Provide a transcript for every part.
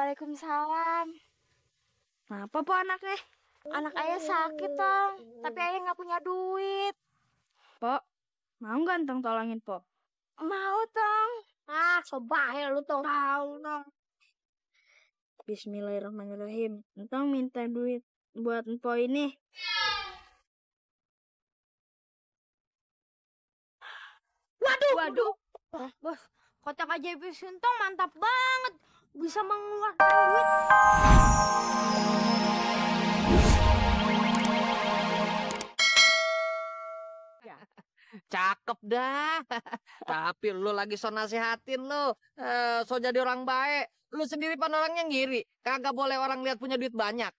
Waalaikumsalam. Kenapa po anaknya? Anak ayah sakit, Tong. Tapi ayah nggak punya duit. Po, mau nggak Entong tolongin po? Mau, Tong. Ah, so bahaya lu, Tong. Tahu, Tong. Bismillahirrahmanirrahim. Entong minta duit buat empo ini. Waduh. Bos, kotak ajaib Entong mantap banget. Bisa mengeluarkan duit. Cakep dah. Tapi lu lagi so nasihatin lu. So jadi orang baik. Lu sendiri pan orangnya ngiri. Kagak boleh orang lihat punya duit banyak.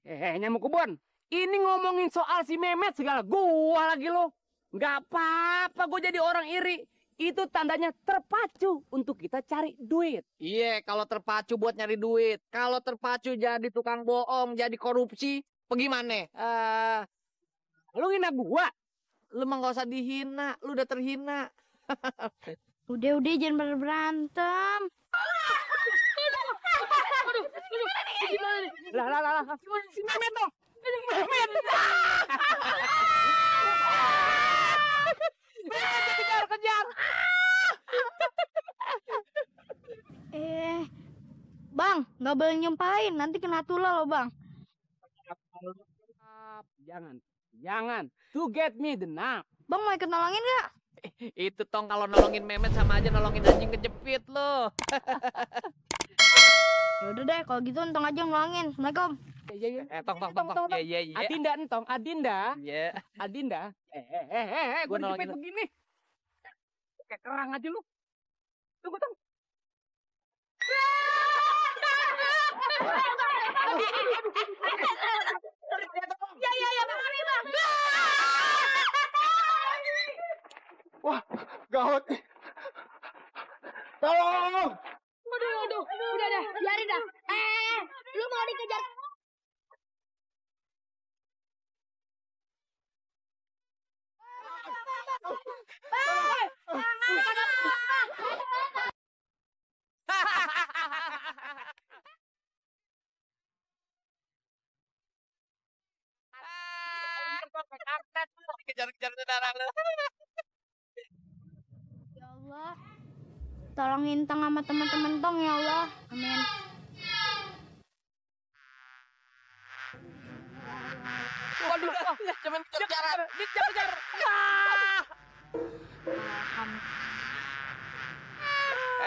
Nyamuk kebon. Ini ngomongin soal si Mehmet segala. Gua lagi lo. Nggak apa-apa gue jadi orang iri. Itu tandanya terpacu untuk kita cari duit. Iya, kalau terpacu buat nyari duit. Kalau terpacu jadi tukang bohong, jadi korupsi, bagaimana? Lu ngina gua. Lu mah gak usah dihina. Lu udah terhina. Udah, jangan pada berantem. Lah. Si Mehmet dong. Mehmet. Kejar. Bang, nggak boleh nyumpahin. Nanti kena tulah loh, Bang. Jangan. To get me the nap. Bang, mau ikut nolongin nggak? Itu Tong, kalau nolongin Mehmet sama aja nolongin anjing kejepit lo. Ya udah deh, kalau gitu Entong aja nolongin. Assalamualaikum. Tong. Iya. Adinda Entong, Adinda. Iya. Adinda. Gua Gue nolongin jepit begini. Kayak kerang aja lu. Tunggu, Tong. Ya, Bang. Wah, gawat. Tolong. Waduh. Udah dah, biarin dah. Lu mau dikejar? Kejar-kejar saudara lu. Ya Allah, tolongin Tong sama teman-teman Tong ya Allah. Amin. Waduh, cuman kejar. Kejar.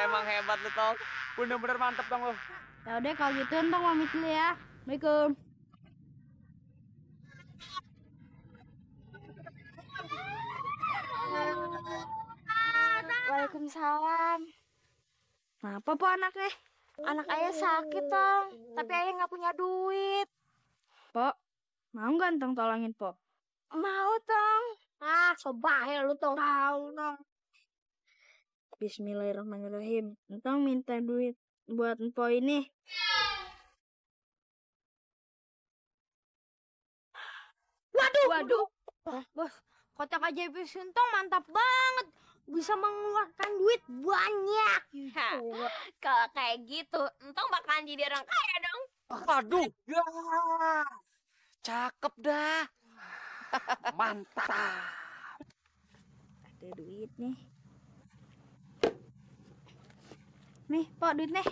Emang hebat lu, Tong. Bener-bener mantep dong lo. Ya udah kalau gitu Entong pamit dulu ya. Assalamualaikum. Waalaikumsalam. Kenapa po anaknya? Anak ayah sakit, Tong. Tapi ayah nggak punya duit. Po, mau nggak Entong tolongin po? Mau, Tong. Ah, so bahaya lu, Tong. Tahu, Tong. Bismillahirrahmanirrahim. Entong minta duit buat empo ini. Waduh. Bos, kotak ajaib Entong mantap banget. Bisa mengeluarkan duit banyak. Kalau kayak gitu, Entong bakalan jadi orang kaya dong. Aduh. Ya. Cakep dah. Mantap. Ada duit nih. Nih, po duit nih.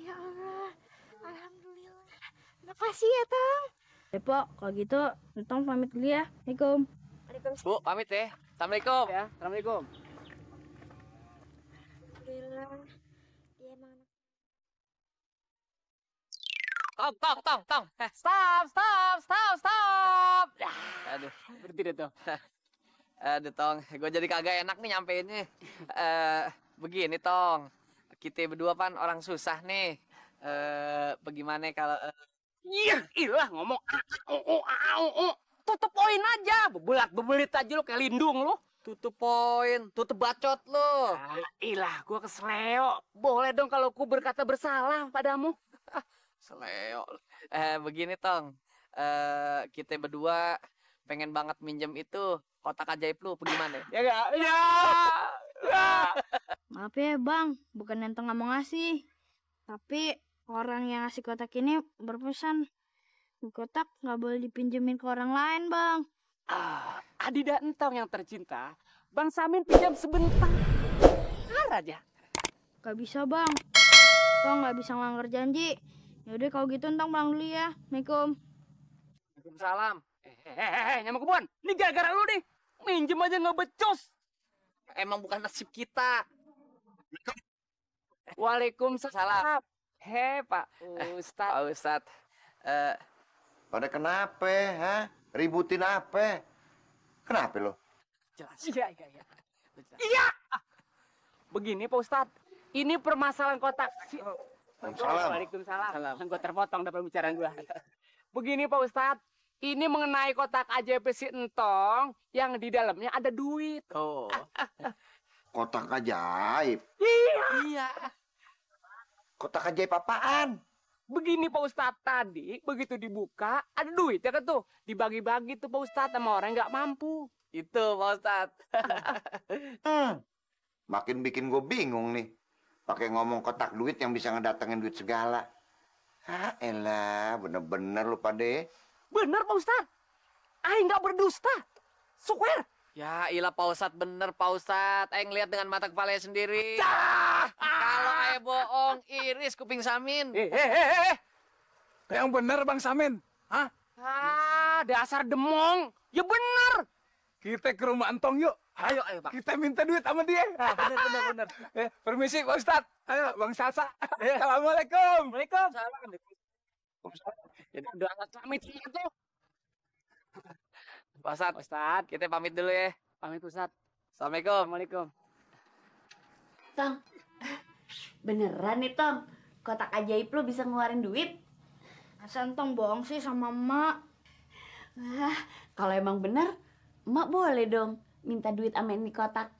Ya Allah, alhamdulillah. Makasih ya, Tong. Ya po, kalau gitu Entong pamit dulu ya. Assalamualaikum. Bu, pamit ya. Assalamualaikum. Ya, assalamualaikum. Alhamdulillah. Dia emang Tong. Stop. Aduh. Berhenti deh tuh. Aduh, Tong. Gue jadi kagak enak nih nyampeinnya. Begini, Tong. Kita berdua kan orang susah nih. Bagaimana kalau... Ilah ngomong. Tutup poin aja. Bebelit aja lu kayak lindung lu. Tutup poin, tutup bacot lo. Ilah, gua kesleo. Boleh dong kalau ku berkata bersalah padamu. Seleo. Begini, Tong. Kita berdua pengen banget minjem itu kotak ajaib lu, bagaimana? Ya enggak? Ya. Maaf ya bang, bukan Entong nggak mau ngasih. Tapi orang yang ngasih kotak ini berpesan, kotak nggak boleh dipinjemin ke orang lain bang. Adi dan Entong yang tercinta, Bang Samin pinjam sebentar aja. Gak bisa bang, Entong nggak bisa ngelanggar janji. Yaudah kalau gitu Entong pulang dulu ya. Assalamualaikum. Waalaikumsalam. Nyamuk kebun, ini gara-gara lu nih. Minjem aja nggak becus. Emang bukan nasib kita. Waalaikumsalam. Pak Ustadz. Pak Ustadz. Pada kenapa, ha? Ributin apa? Kenapa lo? Jelas. Iya. Iya. Begini Pak Ustadz, ini permasalahan kotak. Waalaikumsalam. Waalaikumsalam. Gue terpotong dari pembicaraan gue. Begini Pak Ustadz, ini mengenai kotak ajaib si Entong yang di dalamnya ada duit. Oh. Kotak ajaib. Iya. Kotak ajaib apaan? Begini Pak Ustadz, tadi begitu dibuka ada duit ya kan tuh. Dibagi-bagi tuh Pak Ustadz sama orang yang nggak mampu. Itu Pak Ustadz. Makin bikin gue bingung nih. Pakai ngomong kotak duit yang bisa ngedatengin duit segala. Ah, elah, bener-bener lu pade. Bener Pak Ustadz. Aing nggak berdusta. Swear. Ya ilah Pak Ustadz, bener Pak Ustadz. Aing lihat dengan mata kepala sendiri. Kalau Aing bohong, iris kuping Samin. Yang bener Bang Samin. Hah? Dasar demong. Ya bener. Kita ke rumah Entong yuk. Ayo Pak. Kita minta duit sama dia. Bener. Permisi Pak Ustadz. Ayo Bang Salsa. Assalamualaikum. Waalaikumsalam. Jadi udah amit itu. Pak Ustadz, Ustadz, kita pamit dulu ya. pamit Ustadz. Assalamualaikum. Assalamualaikum. Tong, beneran nih Tong, kotak ajaib lu bisa ngeluarin duit? Masa Entong bohong sih sama emak? Wah, kalau emang bener, emak boleh dong minta duit sama ini kotak.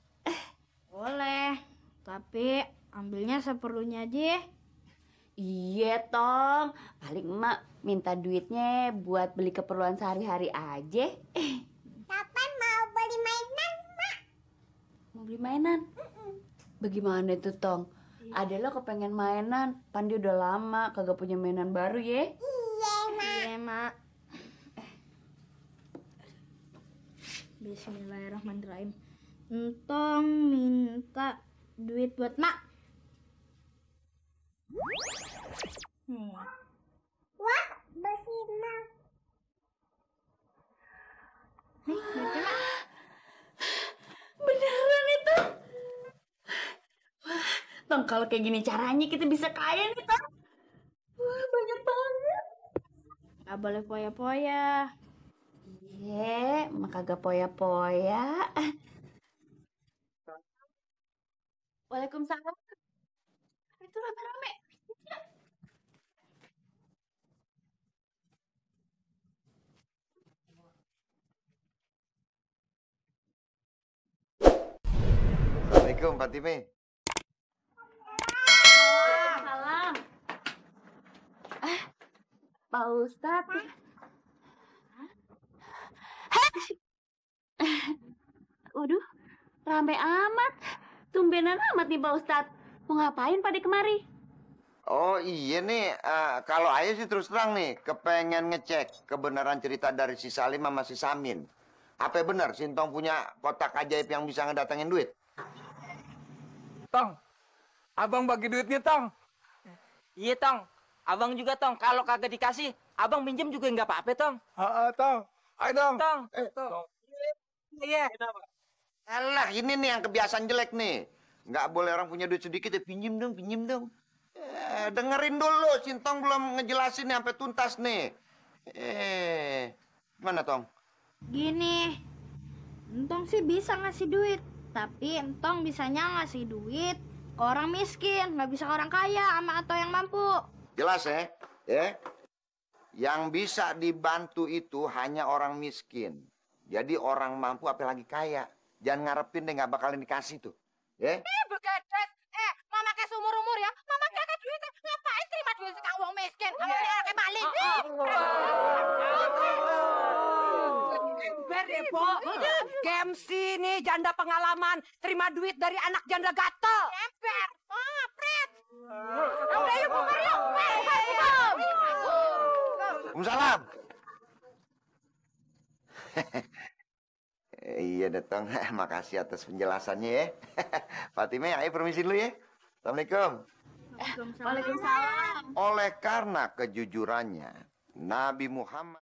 Boleh, tapi ambilnya seperlunya aja. Iya Tong, paling emak minta duitnya buat beli keperluan sehari-hari aja. Kapan mau beli mainan, Mak? Mau beli mainan? Bagaimana itu Tong? Ada lo kepengen mainan, Pandi udah lama kagak punya mainan baru ya? Iya, Mak. Bismillahirrahmanirrahim. Entong minta duit buat Mak. Wah, bersinar. Nih, duitnya Mak. Beneran itu? Wah, Tong kalau kayak gini caranya kita bisa kaya nih Tong. Wah, banyak banget. Gak boleh poya-poya. Iya, mak kagak poya-poya. Waalaikumsalam. Itu rame-rame. Assalamualaikum, Fatime. Salam. Pak Ustadz. Waduh, rame amat. Tumbenan amat nih Pak Ustadz. Mau ngapain pada kemari? Oh iya nih, kalau ayah sih terus terang nih, kepengen ngecek kebenaran cerita dari si Salim sama si Samin. Apa benar Sintong punya kotak ajaib yang bisa ngedatengin duit? Tong, abang bagi duitnya Tong. Iya, Tong. Abang juga, Tong. Kalau kagak dikasih, abang minjem juga nggak apa-apa, Tong. Tong. Ayo Tong. Tong. Tong. Iya. Alah, ini nih yang kebiasaan jelek nih. Nggak boleh orang punya duit sedikit ya pinjem dong, pinjem dong. Dengerin dulu, Sintong belum ngejelasin nih sampai tuntas nih. Gimana Tong? Gini, Entong sih bisa ngasih duit, tapi Entong bisanya ngasih duit ke orang miskin, nggak bisa ke orang kaya sama atau yang mampu. Jelas ya? Ya. Yang bisa dibantu itu hanya orang miskin. Jadi orang mampu apalagi kaya. Jangan ngarepin deh nggak bakalan dikasih tuh. Ya? Begadas. Mama kayak seumur-umur ya. Mama kayak duit. Ngapain terima duit sekarang wong miskin? Kamu kayak maling. Ber ya. Bo. Kemsi nih janda pengalaman terima duit dari anak janda gatel. Ember. Oh, Pret. Udah yuk bubar yuk. Waalaikumsalam. Iya datang. Makasih atas penjelasannya ya. Fatimah, ayo permisi dulu ya. Assalamualaikum. Waalaikumsalam. Oleh karena kejujurannya, Nabi Muhammad